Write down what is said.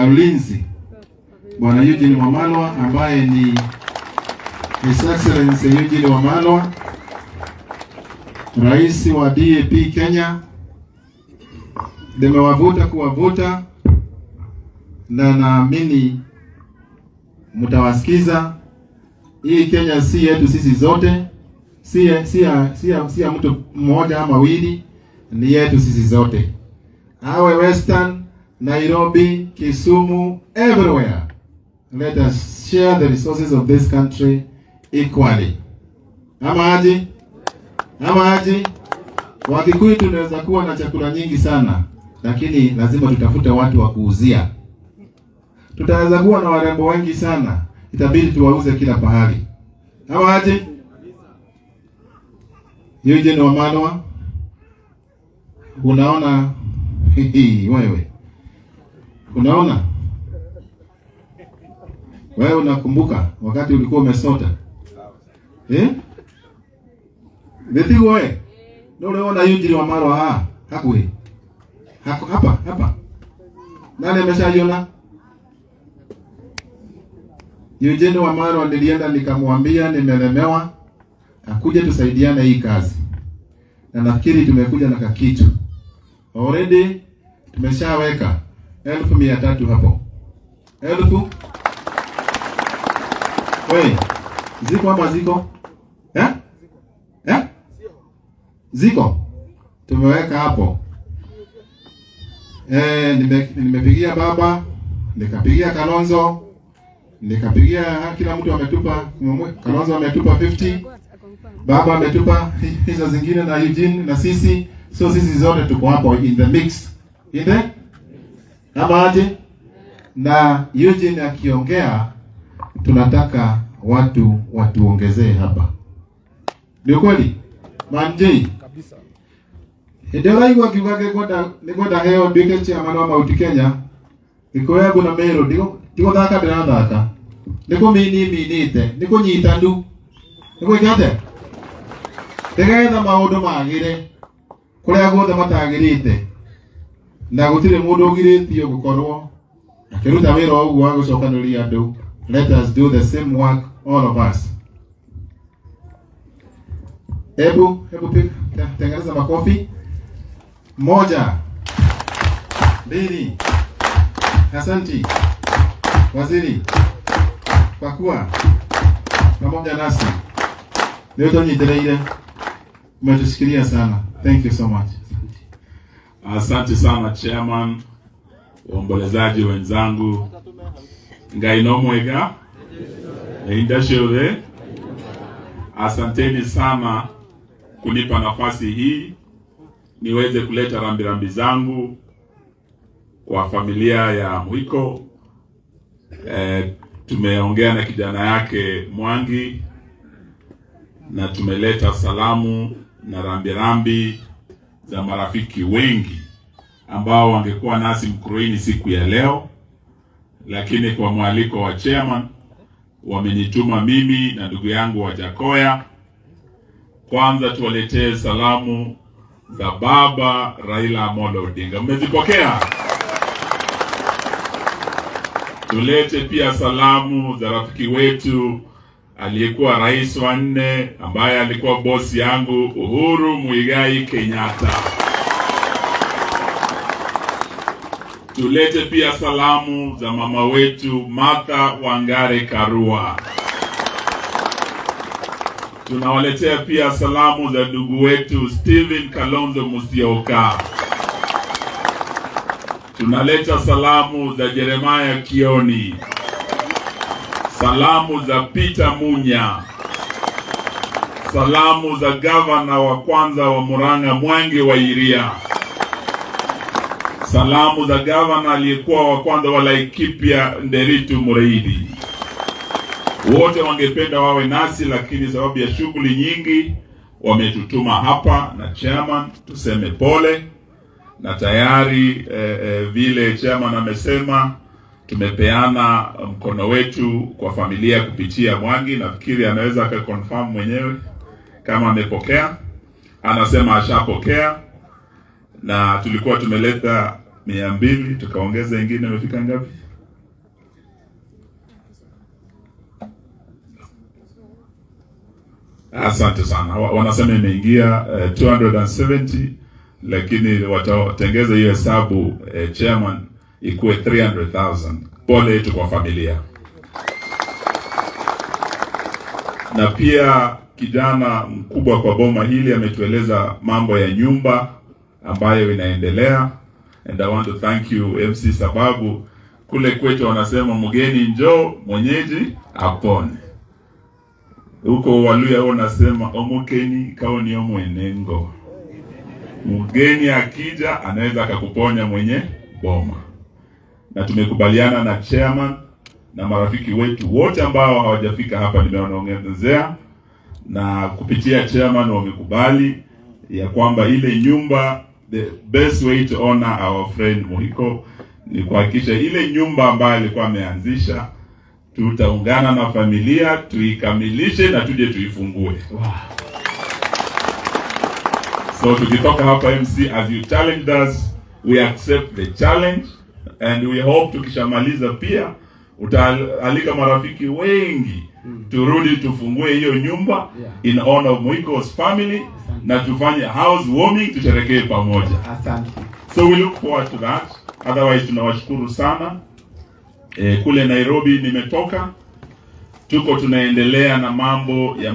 ulinzi Bwana Eugene Wamalwa ambaye ni His Excellency Eugene Wamalwa, rais wa DAP Kenya. Nimewavuta kuwavuta na naamini mtawasikiza. Hii Kenya si yetu sisi zote, si ya mtu mmoja ama wawili, ni yetu sisi zote, awe Western, Nairobi, Kisumu, everywhere. Let us share the resources of this country equally. Ama aje? Ama aje? Wakikuyu tunaweza kuwa na chakula nyingi sana, lakini lazima tutafute watu wa kuuzia. Tutaweza kuwa na warembo wengi sana, itabidi tuwauze kila pahali. Ama aje? Eugene Wamalwa, unaona wewe, unaona wewe, unakumbuka wakati ulikuwa umesota, eh? Gĩtigo we no ũrĩona Eugene Wamalwa haha hakuhĩ hapa hapa, nani ameshaiona? Eugene Wamalwa nilienda nikamwambia nimelemewa, akuje tusaidiane hii kazi, na nafikiri tumekuja na kakitu already. Tumeshaweka 300,000 hapo, elfu we ziko ama ziko, eh? Eh? Ziko tumeweka hapo. Eh, nimepigia baba, nikapigia Kalonzo, nikapigia kila mtu ametupa. Kalonzo ametupa 50, baba ametupa hizo zingine na Eugene na sisi, so sisi zote tuko hapo in the mix, in the ama aje? Na Eugene akiongea, tunataka watu watuongezee hapa. Ni ukweli Manjei Kabisa. Hĩndĩ ĩrĩa ũraigua ngiuga nĩngwenda heo nduĩke chairman wa Mount Kenya, Gĩkũyũ yangu na Meru, ndigũthaka ndĩrathaka, nĩ kũmini minĩte, nĩ kũnyita ndu, nĩ gwĩka atĩa nĩgetha maũndũ magĩre kũrĩa guothe matagĩrĩte, na gũtirĩ mũndũ ũgirĩtio gũkorwo akĩruta wĩra o ũguo wa gũcokanĩrĩria andũ. Let us do the same work, all of us. Hebu tengeneza makofi. Moja, mbili. Asanti waziri kwa kuwa pamoja nasi. Nĩ ũtũnyitĩrĩire, umetushikilia sana. Thank you so much. Asante sana chairman, waombolezaji wenzangu, Ngai no mwega indashove. Asanteni sana kunipa nafasi hii niweze kuleta rambirambi zangu kwa familia ya Mwiko. Tumeongea na kijana yake Mwangi na tumeleta salamu na rambirambi za marafiki wengi ambao wangekuwa nasi Mkuruini siku ya leo, lakini kwa mwaliko wa chairman wamenituma mimi na ndugu yangu Wajackoyah kwanza tuwaletee salamu za baba Raila Amolo Odinga. Mmezipokea? Tulete pia salamu za rafiki wetu aliyekuwa rais wa nne ambaye alikuwa bosi yangu Uhuru Muigai Kenyatta. Tulete pia salamu za mama wetu Martha Wangari Karua. Tunawaletea pia salamu za ndugu wetu Stephen Kalonzo Musyoka. Tunaleta salamu za Jeremiah Kioni, salamu za Peter Munya, salamu za gavana wa kwanza wa Murang'a Mwangi wa Iria, salamu za gavana aliyekuwa wa kwanza wa Laikipia Nderitu Mureithi. Wote wangependa wawe nasi, lakini sababu ya shughuli nyingi wametutuma hapa na chairman tuseme pole, na tayari vile chairman amesema tumepeana mkono wetu kwa familia kupitia Mwangi. Nafikiri anaweza akaconfirm mwenyewe kama amepokea. Anasema ashapokea, na tulikuwa tumeleta 200 tukaongeza ingine, imefika ngapi? Asante sana. Wanasema imeingia 270, lakini watatengeza hiyo hesabu, chairman, ikuwe 300,000. Pole yetu kwa familia. Na pia kijana mkubwa kwa boma hili ametueleza mambo ya nyumba ambayo inaendelea, and I want to thank you, MC, sababu kule kwetu wanasema mgeni njoo, mwenyeji apone. Huko Waluya wanasema omukeni kao ni omwenengo. Mgeni akija anaweza akakuponya mwenye boma, na tumekubaliana na chairman na marafiki wetu wote ambao hawajafika hapa, nimewaongezea na kupitia chairman wamekubali ya kwamba ile nyumba, the best way to honor our friend Muhiko ni kuhakikisha ile nyumba ambayo alikuwa ameanzisha, tutaungana na familia tuikamilishe na tuje tuifungue. So tukitoka hapa, MC, as you challenged us, we accept the challenge and we hope tukishamaliza pia utaalika marafiki wengi turudi tufungue hiyo nyumba in honor of Muhiko's family na tufanye housewarming, tusherekee pamoja. Asante. So we look forward to that. Otherwise tunawashukuru sana. Kule Nairobi nimetoka, tuko tunaendelea na mambo ya